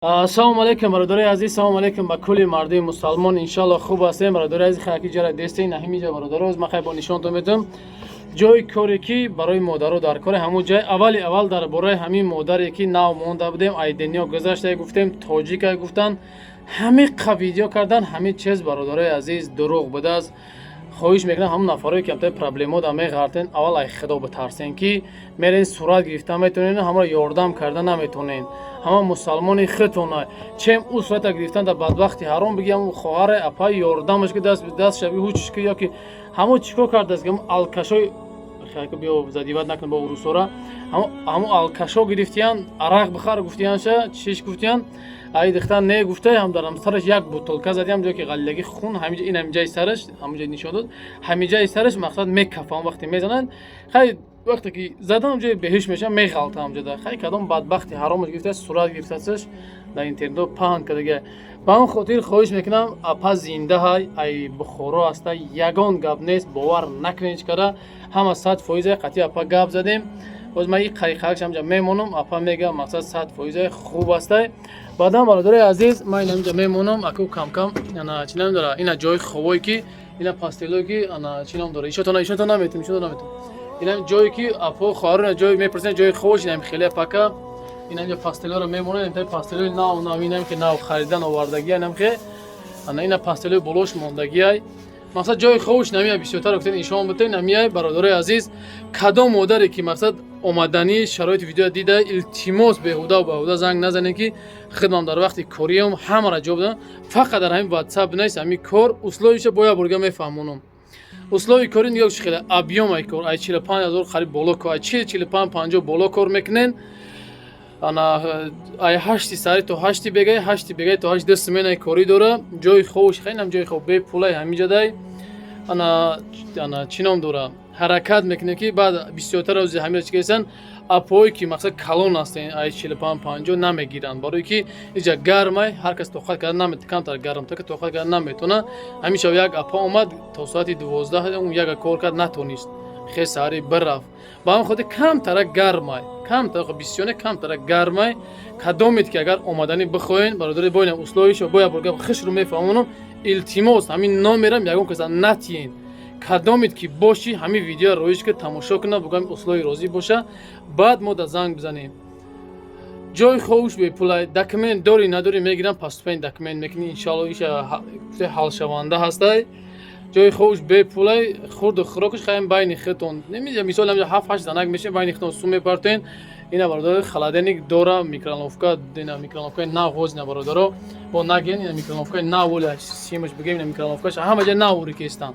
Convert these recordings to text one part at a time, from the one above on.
Ассалому алайкум, бародарои азиз, салому алайкум ба кулли мардуми мусалмон. Иншалло, хуб ҳастем, бародарои азиз. Хаки ҷара дестен, ҳамиҷа, бародаро, ман хай бо нишонтон медиҳам ҷои коре, ки барои модаро дар коре. Ҳамун ҷай аввали аввал дар бораи ҳамин модаре, ки нав монда будем, айдениё гузашта гуфтем, тоҷика гуфтан, ҳамиқа видео кардан, ҳамин чиз, бародарои азиз, дурӯғ будааст. Хоҳиш мекунам, ҳамон нафарое, ки амтаи проблемо да меғартен, аввал ай худо битарсен, ки мерен, сурат гирифта метонен, ҳамаро ёрдам карда наметонен. Ҳама мусалмони худтона чем ӯ сурата гирифтан дар бадбахти ҳаром биги, ҳамн хоҳаре, апай, ёрдамаш ки даст даст шави, ҳучш ки ё ки ҳамон чӣ кор кардааст, ки алкашои биё задиват накун бо урусора, ҳамон алкашо гирифтиян, арақ бихар гуфтиянша, чиш гуфтиян, ай дихтан не гуфта, ҳам дар сараш як бутылка задиам, ҷое ки ғалилаги хун ҳамиҷа, ин ҳамиҷаи сараш, ҳамиҷа нишон дод, ҳамиҷаи сараш, мақсад, мекафам вақте мезананд. Хай, вақте ки задам, ҷои беҳуш мешавам, меғалтам ҷода. Хай, кадом бадбахти ҳаромаш гирифта, сурат гирифтасаш, дар интернето паҳн кардага. Ба он хотир хоҳиш мекунам, апа зинда ҳай, ай Бухоро ҳаста, ягон гап нест, бовар накунед ҳеч кара, ҳама 100%. Қатъи апа гап задем, боз ман и қариқаракш ҳамҷа мемонам, апа мега, мақсад, 100% хуб ҳастай. Баъдан, бародарои азиз, ман ин ҳамҷа мемонам, аку камкам ана чӣ ном дора, ина ҷои хобое, ки ина постелое, ки ана чӣ ном дора, ишотона, ишотона наметум, ишотона наметум. Ина ҷое, ки апо, хоҳарона ҷой мепурсен, ҷои хобош инам хеле пака, ина инҷа постелоро мемонад, инта постелои нав нав, инам ки нав харидан овардагия, инам ки ана ина постелои болош мондагиай. Мақсад, ҷои хобуш намия, бисёртар гуфтен, ишон бутен намияй. Бародарои азиз, кадом модаре, ки, мақсад, омаданӣ шароити видео дида, илтимос, беҳуда баҳуда занг назанем, ки хидмам дар вақти кориам ҳамаро ҷавоб додам. Фақат дар ҳамин ватсап нест. Ҳамин кор условиша бояд бурга мефаҳмонам. Услови кори нигоҳ чи хеле объём ай кор, ай 45 000 қариб боло кор, ай 40, 45, 50 боло кор мекунен. Ана ай 8-и саҳари то 8-и бегай, 8-и бегай то 8, ду сменаи корӣ дора. Ҷои хобуш хелам ҷои хоб бепулай ҳамиҷадай. Ана чӣ ном дора, ҳаракат мекунем, ки баъд бисёртар ози ҳамира чӣ кардасан, апое, ки, мақсад, калон ҳастен, ай 45, 50 намегиранд, барое ки иҷа гармай, ҳар кас тоқат карда намет, камтар гармтар ки тоқат карда наметавона. Ҳамин шаб як апа омад, то соати 12 он яга кор кард, натонист, хел саҳари бирафт. Ба ҳамин хотир камтара гармай, камтар, бисёр не, камтара гармай. Кадомед, ки агар омаданӣ бихоҳен, бародари, боинам условишо бояд бурга хишру мефаҳмонам. Илтимос, ҳамин номерам ягон каса натиен. Кадомед, ки бошӣ, ҳамин видео роиш ки тамошо куна, бугам услови розӣ боша, баъд мо да занг бизанем. Ҷои хобуш бепулай, документ дорӣ, надорӣ, мегирам, поступани документ мекунӣ, иншалло, иша ҳалшаванда ҳастай. Ҷои хобуш бепулай, хурду хӯрокуш хаем байни худтон. Мисол, ҳамҷа ҳафт ҳашт занак мешем, байни худтон сум мепартоен. Ина, бародаро, холодильник дора, микроволновка, ина микроволновкаи нав ҳоз, ина, бародаро, бо наген, ина микроволновкаи нав, оля симаш бигем, ина микроволновкаш ҳама ҷа нав урикестан.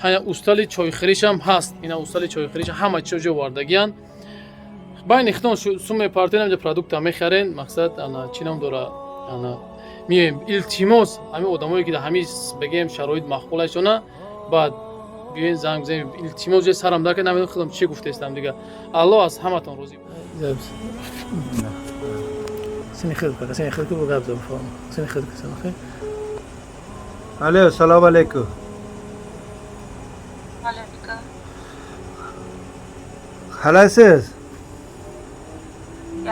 Ҳая, устали чойхӯришам ҳаст, ина устали чойхӯриш, ҳама чиз ҷо овардагиян. Байни худтон сум мепартоен, ҳамҷа продукта мехарен. Мақсад, ана чӣ ном дора, ана миёем. Илтимос, ҳамин одамое, ки дар ҳамин, бигем, шароит маъқулашона, баъд биёен, занг бизанем. Илтимос, ҷои сарам дар кард, намедонам худам чӣ гуфтаистам дига. Аллоҳ аз ҳаматон розӣ. Сини хел кун, сини хел кун, гап зан, фаҳм. Сини хел кун, сини хел. Alo, salom alaykum. Alaykum. Qalaysiz?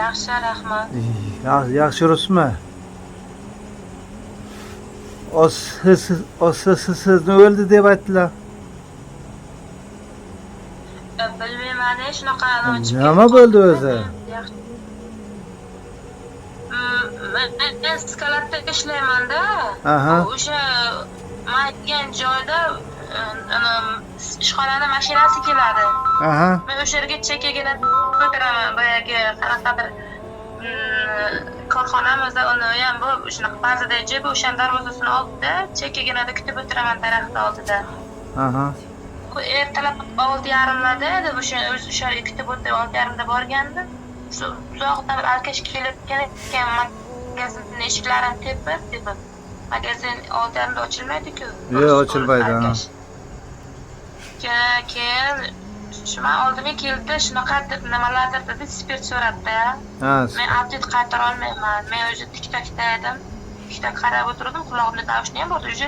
Yaxshi, rahmat. Yaxshi, yaxshi yuribsizmi? Siz sizni o'ldi deb aytdilar. Bilmayman, shunaqa anavi chiqib Nima ketib bo'ldi qoldi. o'zi? Yaxshi. Men skladda ishlaymanda. O'sha man aytgan joyda ana ishxonani mashinasi keladi. Men o'sha yerga chekagina o'tiraman, boyagi qanaqadir korxonamizda, uni ham bu shunaqa bazada joy bu, o'shani darvozasini oldida chekkaginada kutib o'tiraman, daraxt oldida. Ertalab 6:30larda edi, o'sha o'sha yerga kutib o'tirib, 6:30da borgandim. Shu uzoqdan bir алкаш kelayotgan ekan, magazinni eshiklarini tepib tepib. Magazin 6:30da ochilmaydi-ku. Yo'q, ochilmaydi, ha. Алкаш. Keyin shu man oldimga keldi, shunaqa deb nimalardir dedi, spirt so'radida. Men ответ qaytara olmayman. Men o'zi TikTokda edim. TikTok qarab o'tirdim, qulog'imda наушник ham bor. Уже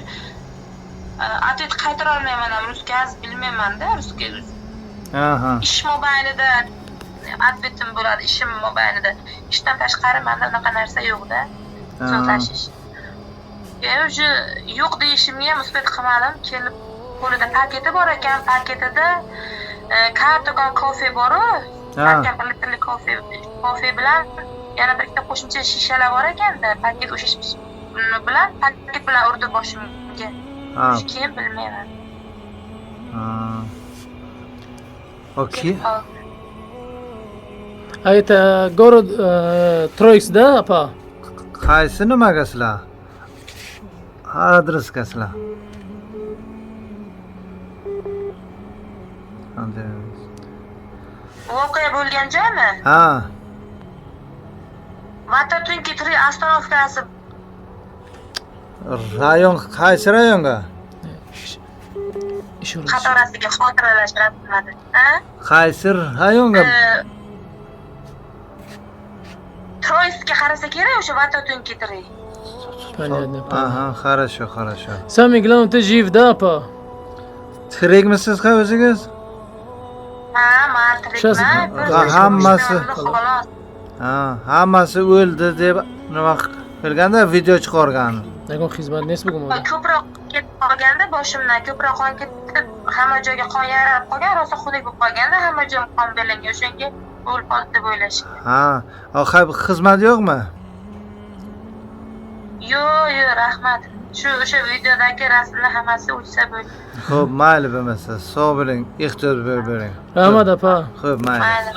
ответ qaytara olmayman ham, русский bilmayman-da, русский. Ish mobaynida ответ im bo'ladi, ishim mobaynida. Ishdan tashqari menda unaqa narsa yo'q-da. So'zlashish. Keyin уже yo'q deyishimga ham успеть qilmadim. Kelib qo'lida paketi bor ekan, paketida kartogon kofe boru, karton 1 litrli kofe bilan yana bir ikkita qo'shimcha shishalar bor ekanda, paket o'sha bilan paket bilan urdi boshimga. Keyin bilmayman. Ha. Okey. Ketib qoldi. А это город Троицк, да, апа? Qaysi nimaga sizlar? Adresga sizlar? Adres. Voqea bo'lgan joymi? Ha. Vatatunki 3 остановка si. Rayon qaysi rayonga? Еще раз. Qatorasiga xotiralash rasmadi. Ha? Qaysi rayonga? Troitskga qarasa kerak o'sha Vatatunki 3. Понятно, понятно. Aha, хорошо, хорошо. Самое главное, ты жив, да, апа? Tirikmisiz ha o'zingiz? Ha, man Сейчас- tirikman. Ha, hammasi. Xolos. Ha, hammasi o'ldi deb nima qilganda video chiqargan. Ягон xizmat нест bugun мода. Ko'proq ketib qolganda boshimdan ko'proq qon ketib, hamma joyga qon yaralib qolgan, rosa xunuk bo'lib qolganda hamma joyim qon belangan. O'shanga o'lib qoldi deb o'ylashgan. Ha, xizmat yo'qmi? Yo'q, rahmat. Shu o'sha videodagi rasmlar hammasi o'chsa bo'ldi. Xo'p, mayli bo'lmasa, sog' bo'ling, ehtiyot bo'ling. Rahmat, apa. Xo'p, mayli. Mayli.